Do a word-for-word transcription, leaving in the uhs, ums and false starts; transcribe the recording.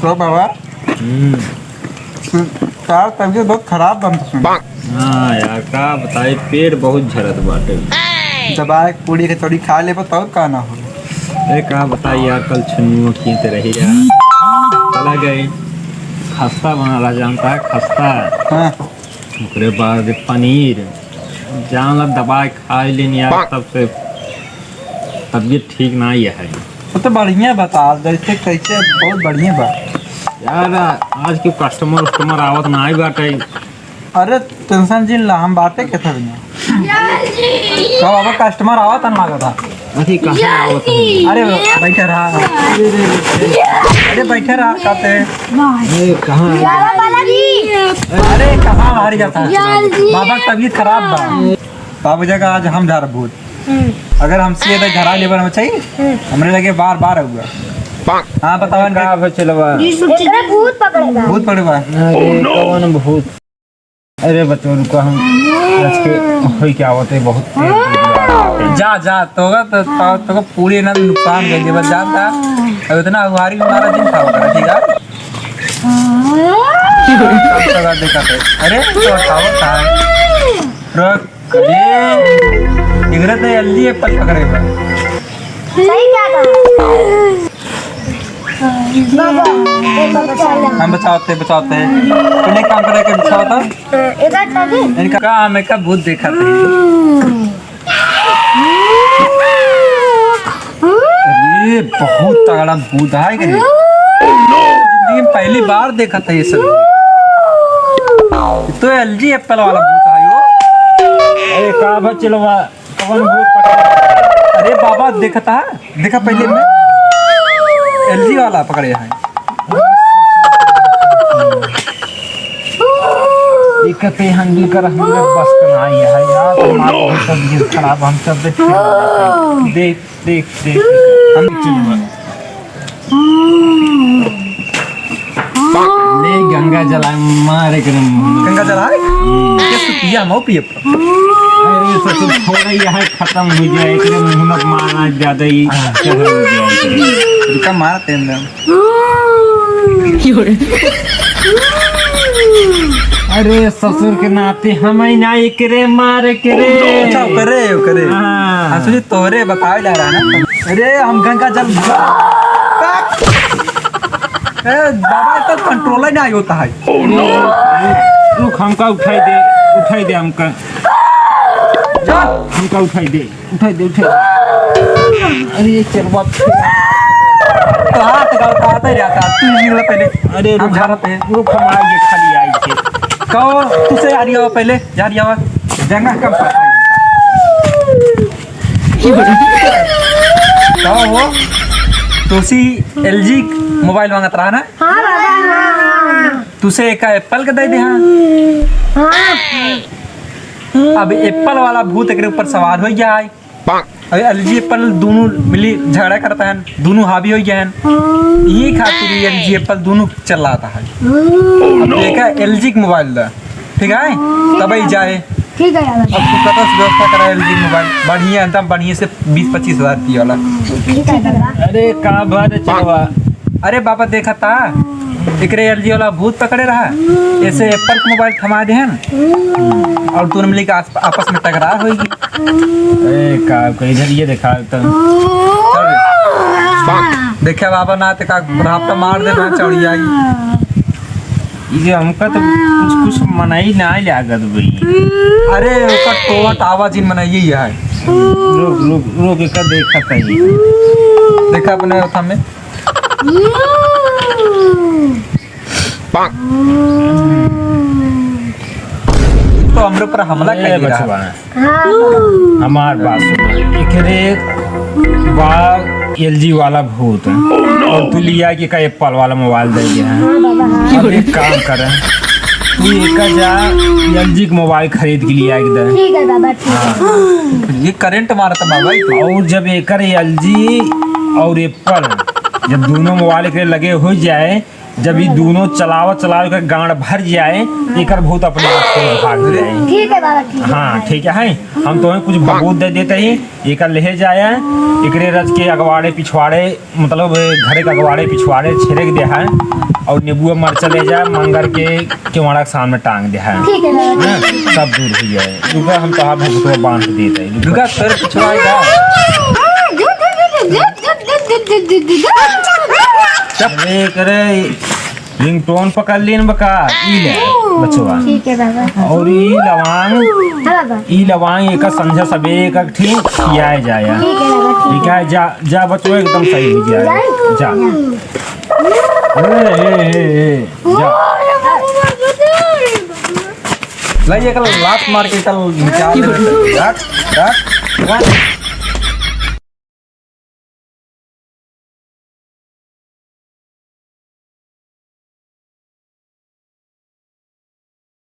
तो बाबा, हम्म। सु-, तार तबीयत बहुत खराब बा सुना। हाँ यार, का बताई, पेट बहुत झरत बाटे। दबाए के पूड़ी कचौड़ी खा लेबा तब का ना हो। ए, का बताई यार, कल छुन्नुओ खींच रही यार, चला गई। खस्ता बना रहा, जानता है, खस्ता। हाँ। ओकरे बाद पनीर, जान ला, दबाए खाए लेनी यार, तब से तबीयत ठीक ना ही है। वो तो बढ़िया बता, जैसे कैसे बहुत बढ़िया बा। यार, आज के कस्टमर उस्टमर आवत ना ही बाटे। अरे, टेंशन जिन ला, हम बाटे के थोड़ी ना। कब अब कस्टमर आवत न लागत है। अरे, कहाँ आवत है? अरे, बैठे रहा। अरे, बैठे रहा, कहते हैं। अरे, कहाँ है? अरे, कहाँ हारी जाता है? बाबा की तबीयत खराब बा। बाबू जी का आज हम झाड़ भूत। हम्म। अगर हमसे ये झरा लेबर में चाहिए, हम्म। हमरे लगे बार बार आऊगा। हाँ, बताओ इनका। का बचलवा? एकरा भूत पकड़ेगा। भूत पकड़ेगा। अरे, कौन भूत? अरे बच्चों, रुको, हम आज के होई क्या होते, बहुत तेज भूत आ रहा है। जा, जा, तोगा तो, तो, तोगा पूरी ना नुकसान कर दिया, बस जा, जा। अब इतना हुआरी मारा दिन था, ठीक है? सब जगह देखा थे। अरे, तो उठाओ था। रुक, अरे, इधर तो एलजी एप्पल पकड़े बा। सही क्या था? बाबा, ये बचाओ। हम बचाते, बचाते। तूने काम करे के बचाओ तो? इधर था जी। इनका काम है, का भूत देखा थे। हम्म। अरे, बहुत तगड़ा भूत है कि नहीं? जिंदगी में पहली बार देखा था ये सब। ये तो एलजी एप्पल वाला भूत है यो। अरे, का बचलवा, कौन भूत पकड़ा? अरे बाबा, देखा था, देखा पहले में एलजी वाला पकड़े हैं। इकते handle कर, हम लोग बस का ना आया है यार। Oh, no। हमारी तबीयत खराब, हम सब देख, देख, देख, देख, हम ले गंगा जलाए, मारे के मुंह। गंगा जलाए? हम्म। ये सुतिया मऊ पिए। अरे ससुर, थोड़ा यह खत्म हो जाए, एकरे मुंह में मारना ज्यादा ही चढ़ हो जाए। इनका मारते हैं। अरे ससुर के नाते हम ही ना एकरे मार के रे। अच्छा, ओकरे, ओकरे। हाँ। असली तोहरे बतावे जा रहा है ना। अरे हम गंगा जल। ए बाबा, तो कंट्रोल ही नहीं होता है। रुक, हमका उठाई दे, उठाई दे हमका। चल। हमका उठाई दे। उठाई दे, उठाई दे। अरे, ये चलवा। तो हाथ का उठाता ही रहता, तू ही निकला पहले। अरे, हम रुक, झाड़त हैं। रुक, हम आगे खाली आई थे। कहो, तुसे आ रही हो पहले, जा रही हो। जंगा कम पड़ता है। कहो हो, तुसी एलजी मोबाइल मांगत रहा ना? हाँ, बाबा, हाँ, हाँ, हाँ। तुसे एका एप्पल के दे दे, हाँ। हाँ। अब एप्पल वाला भूत एकरे ऊपर सवार हो गया है। अबे एलजी एप्पल दोनों मिली झगड़ा करता है, दोनों हावी हो गया है। यही खातिर ये एलजी एप्पल दोनों चलाता है। अब देखा एलजी के मोबाइल दा, ठीक है, तब ही जाए। ठीक है यार। अब तू कतौ से व्यवस्था करा एलजी मोबाइल, बढ़िया, एकदम बढ़िया से बीस पच्चीस हजार रुपया वाला। ठीक है बाबा। अरे का बात है चलवा। अरे बाबा देखा था, एकरे एलजी वाला भूत पकड़े रहा, ऐसे एप्पल के मोबाइल थमा दे हैं। और दोनों मिली के आस-, आपस में टकरार होगी। ए, का, का इधर ये देखा तो। देखा बाबा ना, ते का राफ्ता मार दे ना चढ़िया। ये हमका तो कुछ, कुछ मनाई ना लागत भाई। अरे, ओकर टोट आवाज इन मनाई है। रुक, रुक, रुक, एका देखा था ये। देखा अपने ओथा में। तो हमरे ऊपर हमला ए, कर दिया। बचवा। हाँ। हमार बात सुन। एकरे बा एलजी वाला भूत। और तू लिया के का एप्पल वाला मोबाइल दे दिया। हाँ, बाबा, हाँ। अब एक काम कर। तू एका जा एलजी के मोबाइल खरीद के लिया के दे। ठीक है, बाबा, ठीक है। हाँ। ये करंट मारता बाबा, ये तो। और जब एकर एलजी और एप्पल, जब दोनों मोबाइल के लगे हो जाए, जब ई दोनों चलावत चलावत के गांड भर जाए, एकर भूत अपने आप से भाग जाए। ठीक है बाबा, ठीक है। हाँ, ठीक है, हम तोहे कुछ भभूत दे देते ही, एकर लेहे जाए, एकरे रच के अगवाड़े पिछवाड़े, मतलब घरे के अगवाड़े पिछवाड़े छिड़क दे है, और नींबू मरचा ले जा, मंगर के केवाड़ा के सामने टांग दे है। ठीक है बाबा। हाँ, सब दूर हो जाए। रुका, हम तोहार भभुतवा बांध देते हैं। रुका, सर पिछवाएगा। चुप। अरे करे, रिंगटोन पकड़ लीन बका, ई ले, बचवा। ठीक है बाबा। और ई लवांग, हाँ बाबा। ई लवांग एक संझा सबेरे एक एक ठी खियाए जाए। ठीक है बाबा, ठीक है। ठीक है, जा, जा बचवा, एकदम सही हो जाए। जाए? जा। ए, ए, ए, ए, जा। लाई एक लात मार के कल निकाल दे। रख, रख, रख।